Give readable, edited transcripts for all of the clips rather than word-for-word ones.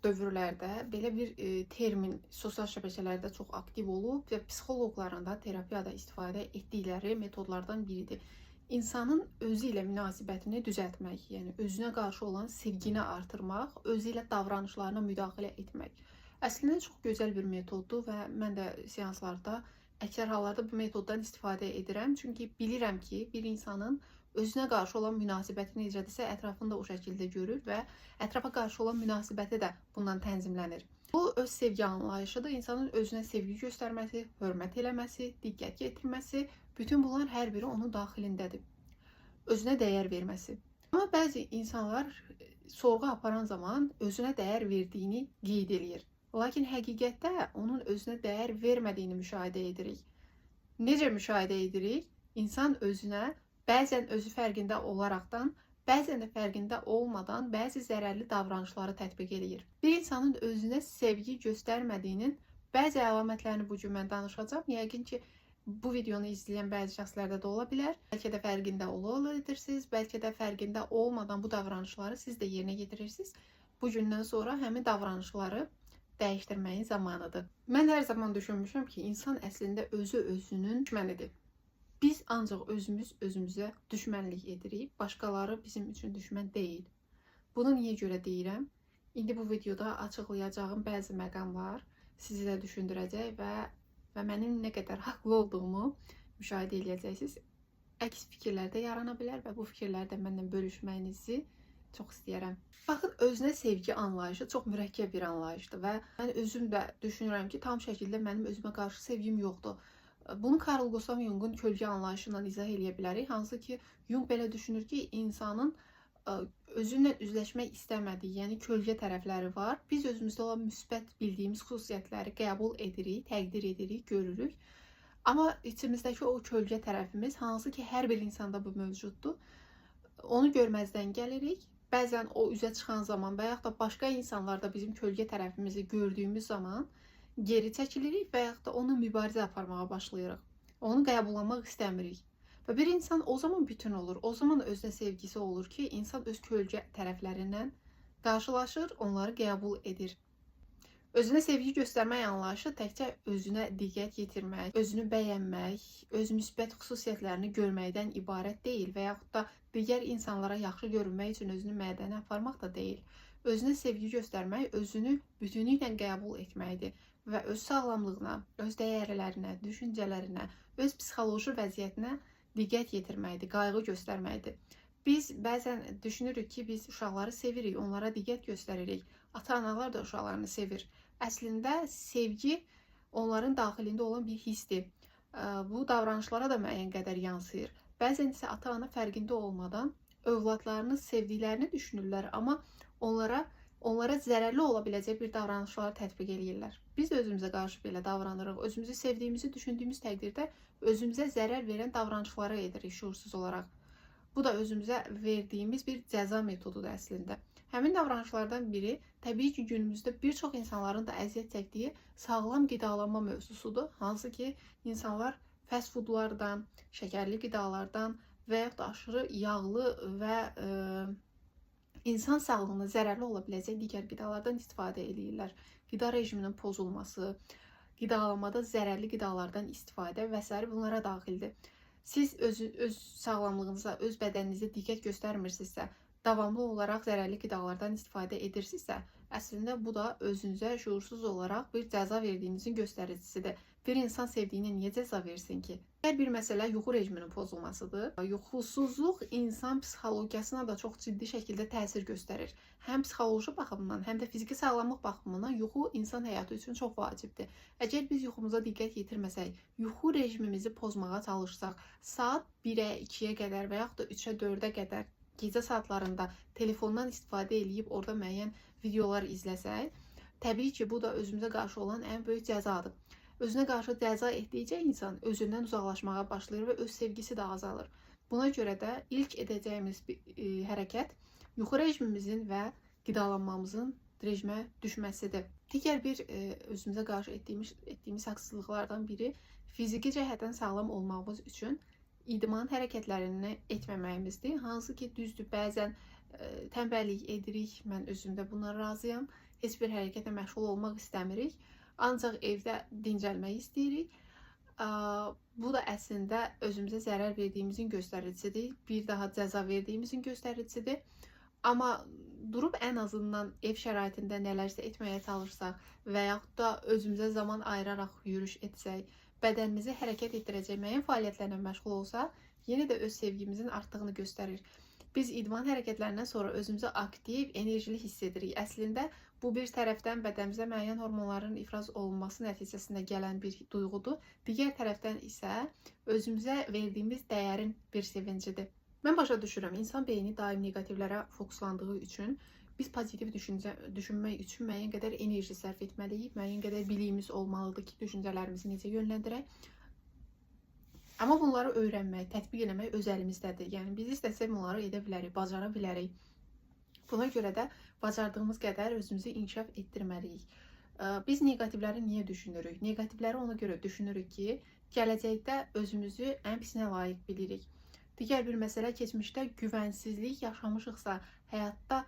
dövrlərdə belə bir termin sosial şəbəkələrdə çox aktiv olub və psixoloqların da terapiyada istifadə etdikləri metodlardan biridir. İnsanın özü ilə münasibətini düzəltmək, yəni özünə qarşı olan sevgini artırmaq, özü ilə davranışlarına müdaxilə etmək. Əslində çox gözəl bir metoddur və mən də seanslarda əksər hallarda bu metoddan istifadə edirəm. Çünki bilirəm ki, bir insanın özünə qarşı olan münasibəti necədirsə, ətrafını da o şəkildə görür və ətrafa qarşı olan münasibəti də bundan tənzimlənir. Bu öz sevgi anlayışıdır. İnsanın özünə sevgi göstərməsi, hörmət eləməsi, diqqət yetirməsi, bütün bunlar hər biri onun daxilindədir. Özünə dəyər verməsi. Amma bəzi insanlar sorğu aparan zaman özünə dəyər verdiyini qeyd eləyir. Lakin həqiqətdə onun özünə dəyər vermədiyini müşahidə edirik. Necə müşahidə edirik? İnsan özünə bəzən özü fərqində olaraqdan, bəzən də fərqində olmadan bəzi zərərli davranışları tətbiq eləyir. Bir insanın özünə sevgi göstərmədiyinin bəzi əlamətlərini bu gün mən danışacağam. Yəqin ki, bu videonu izləyən bəzi şəxslərdə də ola bilər. Bəlkə də fərqində ola edirsiniz, bəlkə də fərqində olmadan bu davranışları siz də yerinə yetirirsiniz. Bu gündən sonra həmin davranışları dəyişdirməyin zamanıdır. Mən hər zaman düşünmüşəm ki, insan əslində özü özünün düşmənidir. Biz ancaq özümüz özümüzə düşmənlik edirik. Başqaları bizim üçün düşmən deyil. Bunu niyə görə deyirəm? İndi bu videoda açıqlayacağım bəzi məqamlar sizi də düşündürəcək və mənim nə qədər haqlı olduğumu müşahidə eləyəcəksiniz. Əks fikirlər də yarana bilər və bu fikirləri də mənimlə bölüşməyinizi çox istəyirəm. Baxın, özünə sevgi anlayışı çox mürəkkəb bir anlayışdır və mən özüm də düşünürəm ki, tam şəkildə mənim özümə qarşı sevgim yoxdur. Bunu Carl Gustav Jung'un kölgə anlayışı ilə izah eləyə bilərik. Hansı ki, Jung belə düşünür ki, insanın özünlə üzləşmək istəmədiyi, yəni kölgə tərəfləri var. Biz özümüzdə olan müsbət bildiyimiz xüsusiyyətləri qəbul edirik, təqdir edirik, görürük. Amma içimizdəki o kölgə tərəfimiz, hansı ki, hər bir insanda bu mövcuddur, onu görməzdən gəlirik. Bəzən o üzə çıxan zaman və yaxud da başqa insanlarda bizim kölgə tərəfimizi gördüyümüz zaman geri çəkilirik və yaxud da onu mübarizə aparmağa başlayırıq. Onu qəbullamaq istəmirik. Və bir insan o zaman bütün olur, o zaman özünə sevgisi olur ki, insan öz kölgə tərəflərindən qarşılaşır, onları qəbul edir. Özünə sevgi göstərmək anlayışı təkcə özünə diqqət yetirmək, özünü bəyənmək, öz müsbət xüsusiyyətlərini görməkdən ibarət deyil və yaxud da digər insanlara yaxşı görünmək üçün özünü mədəni aparmaq da deyil. Özünə sevgi göstərmək, özünü bütünlüklə qəbul etməkdir və öz sağlamlığına, öz dəyərlərinə, düşüncələrinə, öz psixoloji vəziyyətinə diqqət yetirməkdir, qayğı göstərməkdir. Biz bəzən düşünürük ki, biz uşaqları sevirik, onlara diqqət göstəririk. Ata-analar da uşaqlarını sevir. Əslində sevgi onların daxilində olan bir hissdir. Bu davranışlara da müəyyən qədər yansıyır. Bəzən isə ata-ana fərqində olmadan övladlarını sevdiklərini düşünürlər, amma onlara zərərli ola biləcək bir davranışları tətbiq eləyirlər. Biz də özümüzə qarşı belə davranırıq. Özümüzü sevdiyimizi düşündüyümüz təqdirdə özümüzə zərər verən davranışları edirik şüursuz olaraq. Bu da özümüzə verdiyimiz bir cəza metodudur əslində. Həmin davranışlardan biri təbii ki, günümüzdə bir çox insanların da əziyyət çəkdiyi sağlam qidalanma mövzusudur. Hansı ki, insanlar fast foodlardan, şəkərli qidalardan və yaxud da aşırı yağlı və insan sağlığına zərərli ola biləcək digər qidalardan istifadə eləyirlər. Qida rejiminin pozulması, qidalanmada zərərli qidalardan istifadə və sair bunlara daxildir. Siz öz sağlamlığınıza, öz bədəninizə diqqət göstərmirsinizsə, davamlı olaraq zərərli qidalardan istifadə edirsinizsə, əslində bu da özünüzə şüursuz olaraq bir cəza verdiyinizin göstəricisidir. Bir insan sevdiyinə niyə cəza versin ki? Digər bir məsələ yuxu rejiminin pozulmasıdır. Yuxusuzluq insan psixologiyasına da çox ciddi şəkildə təsir göstərir. Həm psixoloji baxımdan, həm də fiziki sağlamlıq baxımından yuxu insan həyatı üçün çox vacibdir. Əgər biz yuxumuza diqqət yetirməsək, yuxu rejimimizi pozmağa çalışsaq, saat 1-ə, 2-yə qədər və yaxud da 3-ə, 4-ə qədər gecə saatlarında telefondan istifadə eləyib orada müəyyən videolar izləsək, təbii ki, bu da özümüzə qarşı olan ən böyük cəzadır. Özünə qarşı cəza etdikcə insan özündən uzaqlaşmağa başlayır və öz sevgisi də azalır. Buna görə də ilk edəcəyimiz hərəkət yuxu rejimimizin və qidalanmamızın rejimə düşməsidir. Digər bir özümüzə qarşı etdiyimiz haqsızlıqlardan biri fiziki cəhətdən sağlam olmağımız üçün idman hərəkətlərini etməməyimizdir. Hansı ki, düzdür, bəzən tənbəllik edirik. Mən özüm də buna razıyam. Heç bir hərəkətlə məşğul olmaq istəmirik. Ancaq evdə dincəlmək istəyirik. Bu da əslində özümüzə zərər verdiyimizin göstəricisidir. Bir daha cəza verdiyimizin göstəricisidir. Amma durub ən azından ev şəraitində nələrsə etməyə çalışsaq və yaxud da özümüzə zaman ayıraraq yürüyüş etsək, bədənimizi hərəkət etdirəcək müəyyən fəaliyyətlərlə məşğul olsaq, yenə də öz sevgimizin artdığını göstərir. Biz idman hərəkətlərindən sonra özümüzü aktiv, enerjili hiss edirik. Əslində bu bir tərəfdən bədənimizə müəyyən hormonların ifraz olunması nəticəsində gələn bir duyğudur. Digər tərəfdən isə özümüzə verdiyimiz dəyərin bir sevincidir. Mən başa düşürəm, insan beyni daim neqativlərə fokuslandığı üçün biz pozitiv düşünmək üçün müəyyən qədər enerji sərf etməliyik, müəyyən qədər biliyimiz olmalıdır ki, düşüncələrimizi necə yönləndirək. Amma bunları öyrənmək, tətbiq eləmək öz əlimizdədir. Yəni biz istəsək bunları edə bilərik, bacara bilərik. Buna görə də bacardığımız qədər özümüzü inkişaf etdirməliyik. Biz neqativləri niyə düşünürük? Neqativləri ona görə düşünürük ki, gələcəkdə özümüzü ən pisinə layiq bilirik. Digər bir məsələ, keçmişdə güvənsizlik yaşamışıqsa, həyatda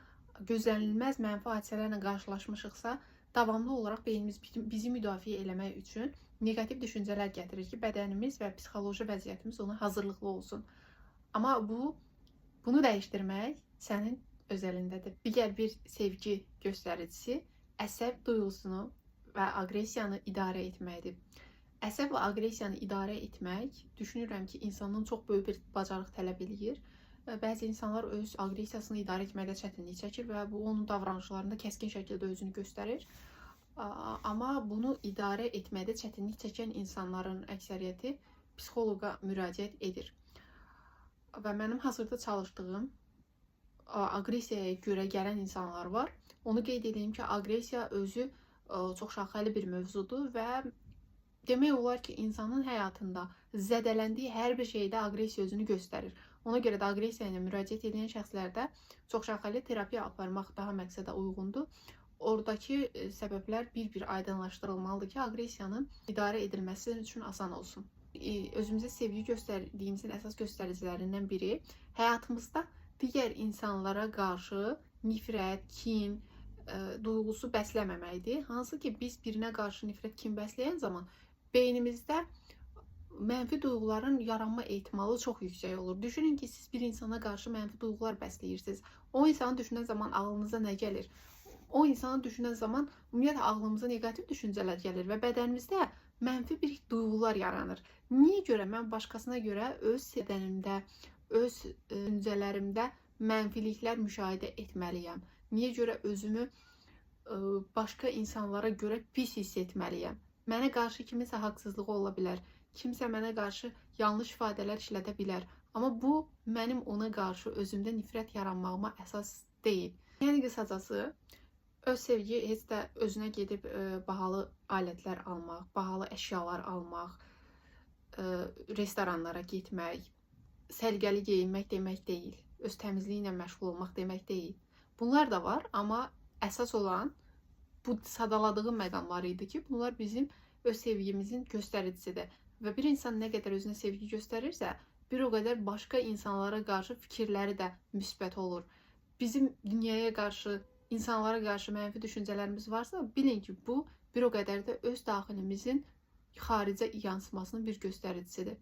gözlənilməz mənfi hadisələrlə qarşılaşmışıqsa, davamlı olaraq beynimiz bizi müdafiə eləmək üçün neqativ düşüncələr gətirir ki, bədənimiz və psixoloji vəziyyətimiz ona hazırlıqlı olsun. Amma bunu dəyişdirmək sənin öz əlindədir. Digər bir sevgi göstəricisi əsəb duyğusunu və aqressiyanı idarə etməkdir. Əsəb və aqressiyanı idarə etmək, düşünürəm ki, insandan çox böyük bir bacarıq tələb eləyir. Bəzi insanlar öz aqressiyasını idarə etməkdə çətinlik çəkir və bu onun davranışlarında kəskin şəkildə özünü göstərir. Amma bunu idarə etməkdə çətinlik çəkən insanların əksəriyyəti psixoloqa müraciət edir. Və mənim hazırda çalışdığım aqressiyaya görə gələn insanlar var. Onu qeyd edeyim ki, aqressiya özü çox şaxəli bir mövzudur və demək olar ki, insanın həyatında zədələndiyi hər bir şeydə aqressiya özünü göstərir. Ona görə də aqressiya ilə müraciət edən şəxslərdə çox şaxəli terapiya aparmaq daha məqsədə uyğundur. Oradakı səbəblər bir-bir aydınlaşdırılmalıdır ki, aqressiyanın idarə edilməsi üçün asan olsun. Özümüzə sevgi göstərdiyimizin əsas göstəricilərindən biri həyatımızda digər insanlara qarşı nifrət, kin duyğusu bəsləməməkdir. Hansı ki, biz birinə qarşı nifrət, kin bəsləyən zaman beynimizdə mənfi duyğuların yaranma ehtimalı çox yüksək olur. Düşünün ki, siz bir insana qarşı mənfi duyğular bəsləyirsiniz. O insanı düşünən zaman ağlınıza nə gəlir? O insanı düşünən zaman ümumiyyətlə ağlımıza neqativ düşüncələr gəlir və bədənimizdə mənfi bir duyğular yaranır. Niyə görə mən başqasına görə öz bədənimdə, öz düşüncələrimdə mənfiliklər müşahidə etməliyəm? Niyə görə özümü başqa insanlara görə pis hiss etməliyəm? Mənə qarşı kiminsə haqsızlığı ola bilər. Kimsə mənə qarşı yanlış ifadələr işlədə bilər. Amma bu mənim ona qarşı özümdə nifrət yaranmağıma əsas deyil. Yəni qısacası öz sevgi heç də özünə gedib bahalı alətlər almaq, bahalı əşyalar almaq, restoranlara getmək, səliqəli geyinmək demək deyil. Öz təmizliyi ilə məşğul olmaq demək deyil. Bunlar da var, amma əsas olan bu sadaladığım məqamlar idi ki, bunlar bizim öz sevgimizin göstəricisidir. Və bir insan nə qədər özünə sevgi göstərirsə, bir o qədər başqa insanlara qarşı fikirləri də müsbət olur. Bizim dünyaya qarşı, insanlara qarşı mənfi düşüncələrimiz varsa, bilin ki, bu bir o qədər də öz daxilimizin xaricə yansımasının bir göstəricisidir.